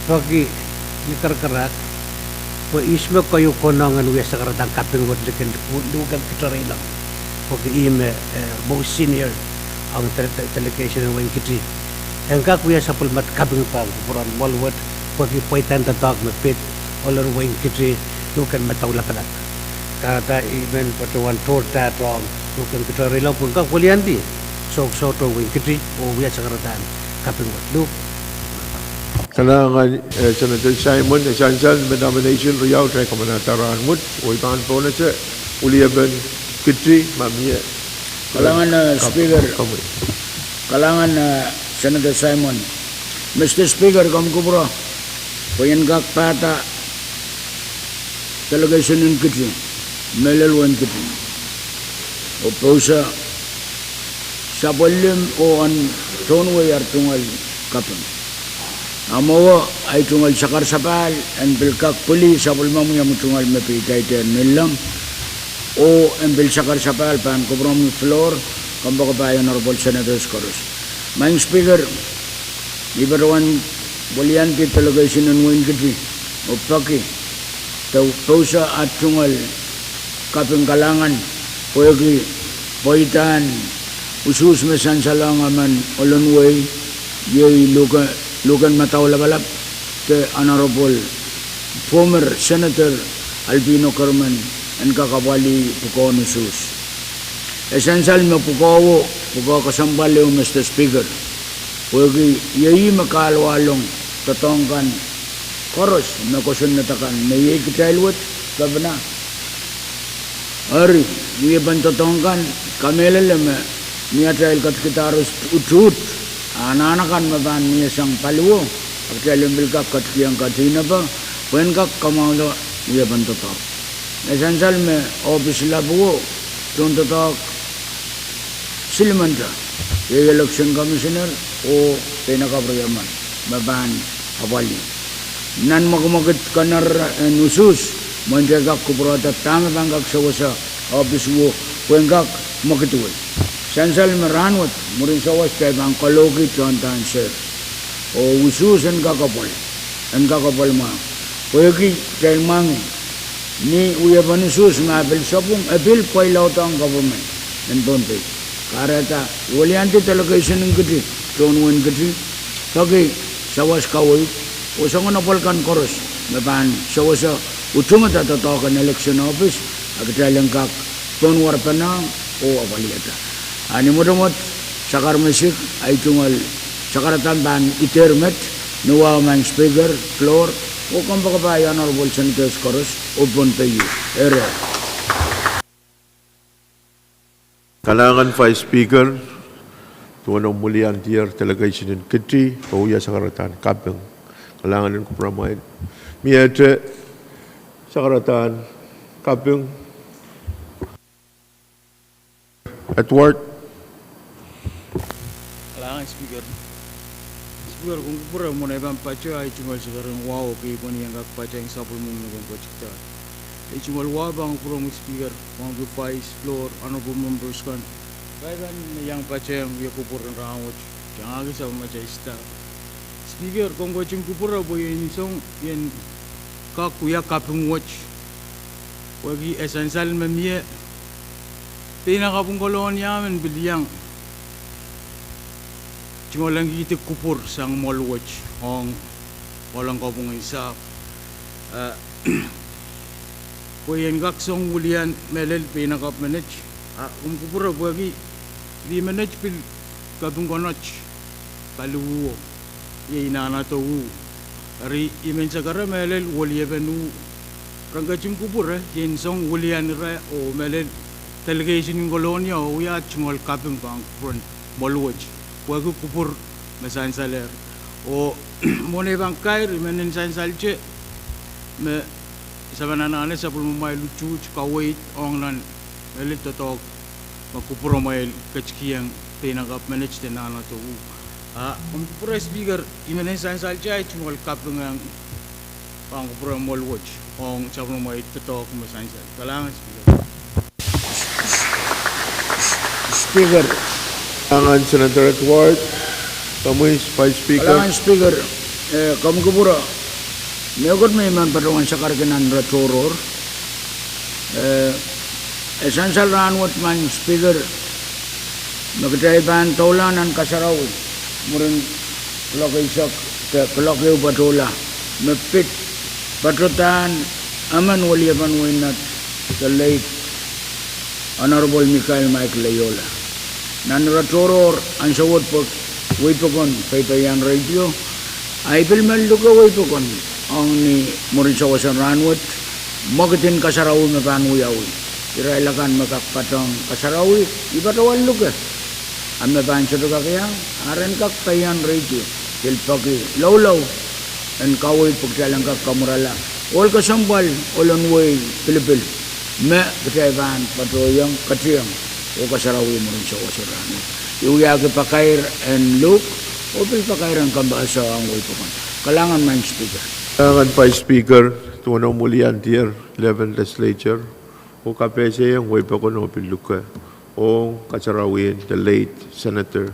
peki ni karakarahk, pwe ihs me keieu konehng en wia sakaradahn kaping wet likin luhken kitail reilong. Pwehki ih me, eh, most senior ong de-, de-, delegation en Wein Kiti. En kak wia sapwellimatail kaping pahn kupwuren mwoahl wet, pwehki pweidahn doadoahk me pid, ohl en Wein Kiti, luhken madaulapalap. Kahrehda I men patohwan tohr dahdohng luhken kitail reilong pwe en kak weliandi sohte, sohte Wein Kiti oh wia sakaradahn kaping wet. Luhk. Kalahngan, eh, Senator Simon, eh, sansal me nomination riau kitail kamanahda rahnwet, oh I pahn pohnese, William Kiti, ma mie. Kalahngan, eh, Speaker. Kalahngan, eh, Senator Simon. Mister Speaker, komw kupwure, pwe en kak pahda delegation en Kiti, mehlel Wein Kiti, oh pousa sapwellime oh en tohn wei ar tungoal kaping. A mwowe ei tungoal sakarasapahl en pil kak pwili sapwellimomwi omw tungoal me peidahte en Nillong, oh en pil sakarasapahl pahn kupwuromwi floor, kompoakepahi Honorable Senators koaros. Maing Speaker, I patohwan weliandi delegation en Wein Kiti, oh peki de pousa ar tungoal kaping kalahngan, pwehki pweidahn usuhs me sansalong emen ohl en wei, iei luhke-, luhken madaulapalap de Honorable former Senator Albino Kerman en kak apwalih pwukoahn usuhs. E sansal me pwukoa, pwukoa kesempwal ehu, Mister Speaker, pwehki iei me kahluwahlong doadoahk kan koaros me kosonned akan me iei kitail wet, Kepina. Eri, wiepen doadoahk kan, kamehlele me ni atail ketikihdahr utuht, anahn akan me pahn mie sang paliwo, a kitail en pil kak ketikihong kadeik nepe, pwehn kak kamwahula wiepen doadoahk. E sansal me ohpis lapuo, tohndoadoahk silimen te, iei election commissioner oh peinakapw riemen me pahn apwalih. Nan mwekimwekid kener en usuhs, mwein kitail kak kupwurehda dahme pahn kak sewese ohpis wo pwehn kak mwekidwei. Sansal me rahnwet, mwurin sawas kitail pahn kalohki tohndahnse oh usuhs en kak apwal, en kak apwal mwahu. Pwehki kitail mwahngih ni wiepen usuhs me pil sapwung, e pil pweilaudahng government en Pohnpei. Kahrehda weliandi delegation en Kiti, tohn wehin Kiti, peki sawas kaweid, oh soangen apwal kan koaros me pahn sewese utungada doadoahk en election ohpis, a kitail en kak pohn warpene oh apwalihada. A ni mwotomwot, sakar me sik, ahi tungoal sakaradahn pahn idehr met, ni wahu Madam Speaker, floor, oh kompoakepahi honourable senators koaros, oh Pohnpei. Eri. Kalahngan Vice Speaker, duwen omw weliandier delegation en Kiti, oh wia sakaradahn kaping. Kalahngan en kupwuramwail. Miehte sakaradahn kaping. Edward. Kalahngan Speaker. Speaker, komw kupwure mwohn ei pahn patoh ahi tungoal sakaradahn wahu, oh kei pwehn iang kak patehng sapwellimomwi me komw ketikihdahr. Ei tungoal wahu pahn kupwuromwi Speaker, pahn Vice, floor, honourable members kan, pwe ei pahn me iang patehng wia kupwur en rahnwet, tangahki sapwellimatail staff. Speaker, komw ketin kupwure pwe I en song I en kak wia kaping wet, pwehki e sansal me mie peinakapw en Kolonia men pil iang tungoalengkihdi kupwur sang mwoahl wet ong ohl en kopwung en sahpw, eh, pwe I en kak song wilian mehlel peinakapw menet. A komw kupwure pwehki lih menet pil kaping konot paliwo, iei nahnatohu. Eri I men sakara mehlel weliepen uh, ren ketin kupwure I en song wilian ira oh mehlel delegation en Kolonia oh wia tungoal kaping pahn kupwuren mwoahl wet, pwehki kupwur me sansalehr. Oh mwohn ei pahn kair, I men en sansalte me saman anahne sapwellimamwail utuht kaweid ong nan mehlel doadoahk me kupwuramwail ketikihong peinakapw menet de nahnatohu. A komw kupwure Speaker, I men en sansalte ahi tungoal kaping ong pahn kupwuren mwoahl wet ong sapwellimamwail doadoahk me sansal. Kalahngan Speaker. Speaker. Kalahngan Senator Edward, komwi Vice Speaker. Kalahngan Speaker, eh, komw kupwure, mehkot me I men patohwan sakarki nan ire tohrohr, eh, e sansal rahnwet Madam Speaker, me kitail pahn doula nan kasarawi mwurin kuloak eisek, de kuloak ehu patohla, me pid patohdahn emen weliepen wehin Nett, the late Honourable Michael Mike Leola. Nan ire tohrohr ansou wet pwe wehi pokon peipeien radio, ahi pil men luke wehi pokon ong ni mwurin sawasen rahnwet, mwekid en kasarawi me pahn wiawi. Irail akan me kak patohng kasarawi, I patohwan luke. A me pahn sohte kak iang, a ren kak peien radio, pil peki loulou en kaweid pwe kitail en kak kamwurala ohl kesempwal, ohl en wehi pilipil, me kitail pahn patohiong, ketiong, oh kasarawi mwurin sawasen rahnwet. I wiahki pakair en luhk, oh pil pakair en kempoakes ong wehi pokon. Kalahngan Madam Speaker. Kalahngan Vice Speaker, duwen omw wiliandier, eleven Legislature, oh kapehsehiong wehi pokon oh pil luke ong kasarawien the late Senator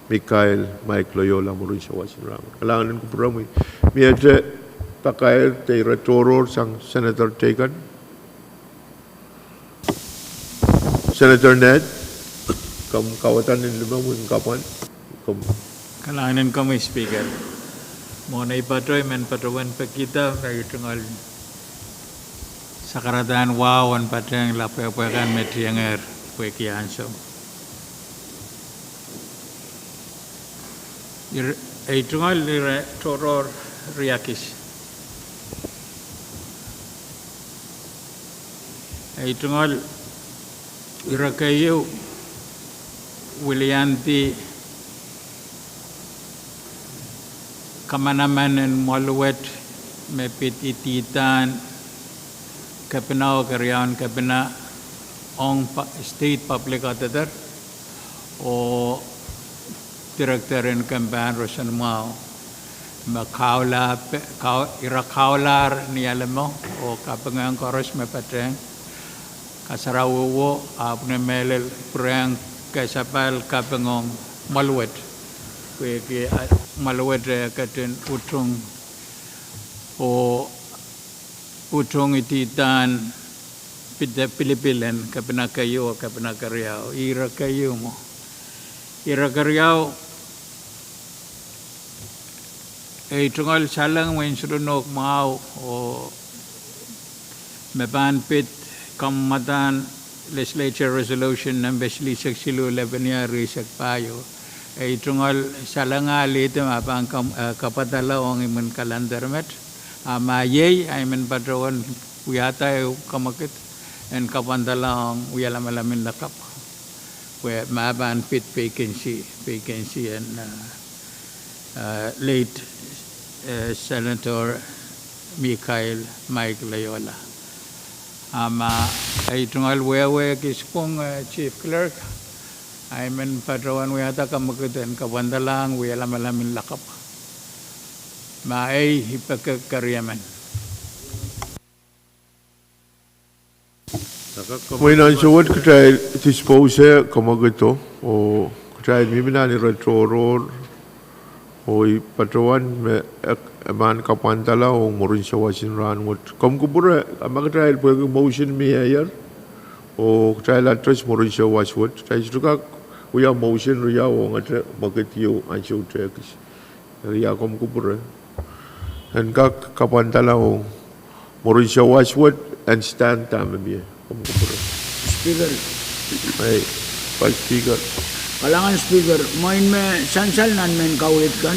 Michael Mike Loyola mwurin sawasen rahnwet. Kalahngan en kupwuromwi. Miehte pakair de ire tohrohr sang Senator teikan. Senator Ned, komw kawada nin limomw en kapwan. Komw. Kalahngan en komwi Speaker. Mwohn ei patoh I men patohwan pekihda me I tungoal sakaradahn wahu en patehng lapwehpwe kan me tiengehr pwehki ansou. Ire, Ei tungoal ire tohrohr riakis. Ei tungoal ire keieu wiliandi kamanaman en mwoaluwet me pid ididahn kepina oh keriaun kepina ong pa-, State Public Auditor oh Director en Kempahn roson mwahu. Me kaula pe-, kau-, ira kaulahr ni alemo oh kaping ong koaros me patehng kasarawi wo, ahpw ni mehlel pwurehng kesempwal kaping ong mwoaluwet. Pwehki, a, mwoaluwet, e, ketin utung oh utung ididahn pide pilipil en kepina keieu oh kepina keriau. Ire keieu mwo. Ire keriau, ei tungoal saleng mwein sohte nohk mwahu oh me pahn pid kamwadahn Legislature Resolution nempe silihsek siluh, lepenia rieisek pahieu. Ei tungoal saleng a lihdi ma pahn kam-, e, kapwandala ong imwin kalender met. A ma iei, a I men patohwan wiahda ehu kamwekid en kapwandala ong wia lamalam en lakapw. Pwe ma pahn pid vacancy, vacancy en, e, e, late, e, Senator Mikhail Mike Loyola. A ma ei tungoal wehwehki sapwung, e, Chief Clerk, a I men patohwan wiahda kamwekid en kapwandalahng wia lamalam en lakapw. Ma ei, I peki keriemen. Mwein ansou wet kitail dispose kamwekido, oh kitail mihmi nan ire tohrohr, oh I patohwan me e, e pahn kapwandala ong mwurin sawas en rahnwet. Komw kupwure, a ma kitail pwehki motion miehier, oh kitail address mwurin sawas wet, kitail sohte kak wia motion riau ongete mwekid ieu ansou tehkis. Eri a komw kupwure en kak kapwandala ong mwurin sawas wet en stand dahme mie? Komw kupwure. Speaker. Ei, Vice Speaker. Kalahngan Speaker, mwein me sansal nan mehn kaweid kan,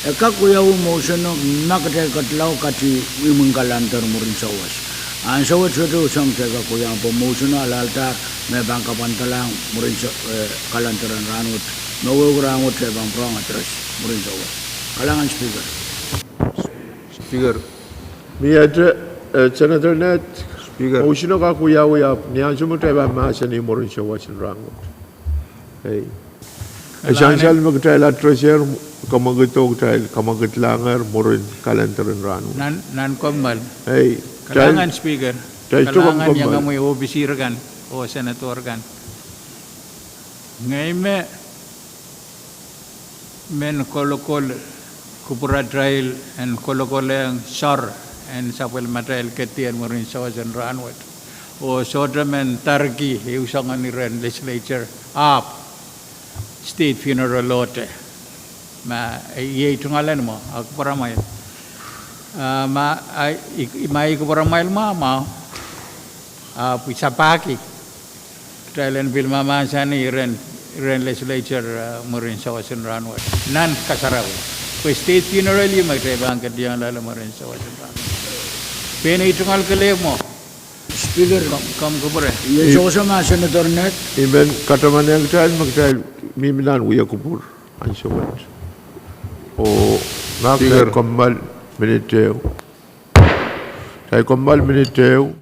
e kak wiawi motion o ma kitail ketlahng kati imwin kalender mwurin sawas. Ansou wet sohte usang kitail kak wiawi pwe motion o alehdahr me pahn kapwandalahng mwurin sa-, e, kalender en rahnwet. Me wehwehki rahnwet e pahn pwurehng address mwurin sawas. Kalahngan Speaker. Speaker. Miehte, e, Senator Ned. Speaker. Motion o kak wiawi ahpw ni ansou me kitail pahn mahsanih mwurin sawas en rahnwet. Ei. E sansal me kitail addresser kamwekido, kitail kamwekidlahngehr mwurin kalender en rahnwet. Nan, nan kommoal. Ei. Kalahngan Speaker. Kitail sohte kommoal. Kalahngan iangahki mwein ohpis kan oh senator kan. Ngehi me men kolokol kupwuratail en kolokolehng soahr en sapwellimatail kedi en mwurin sawas en rahnwet. Oh sohte men darki ehu soangen iren legislature ahpw state funeral ohte. Ma, e, iei tungoal en mwo, a kupwuramwail. A, ma, a, i, ma I kupwuramwail mwahu, mwahu, ahpw I sapahki kitail en pil mahmahsanih iren, iren legislature, e, mwurin sawas en rahnwet nan kasarawi. Pwe state funeral ieu me kitail pahn ketiong loale mwurin sawas en rahnwet. Pein ei tungoal kelehpw mwo. Speaker. Komw, komw kupwure. Iei sohte ma Senator Ned. I men katamanehng kitail me kitail mihmi nan wia kupwur ansou wet. Oh, ma kitail kommoal minit ehu. Kitail kommoal minit ehu.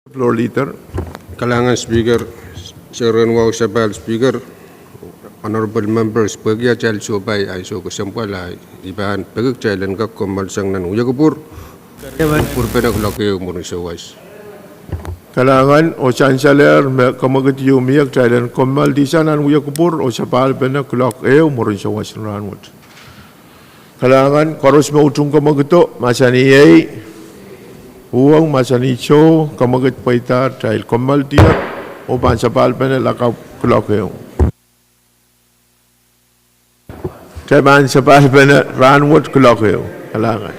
Floor Leader. Kalahngan Speaker, Seren Wau Sapahl Speaker, Honorable Members, pwehki atail sohpai ansou kesempwal, ahi, I pahn peki kitail en kak kommoal sang nan wia kupwur, kupwurpene kuloak ehu mwurin sawas. Kalahngan oh sansalehr me kamwekid ieu mie, kitail en kommoal sang nan wia kupwur oh sapahlpene kuloak ehu mwurin sawas en rahnwet. Kalahngan, koaros me utung kamwekido, mahsanih ei, uhwong mahsanih soh, kamwekid pweidahr, kitail kommoal sang oh pahn sapahlpene lakapw kuloak ehu. Kitail pahn sapahlpene rahnwet kuloak ehu. Kalahngan.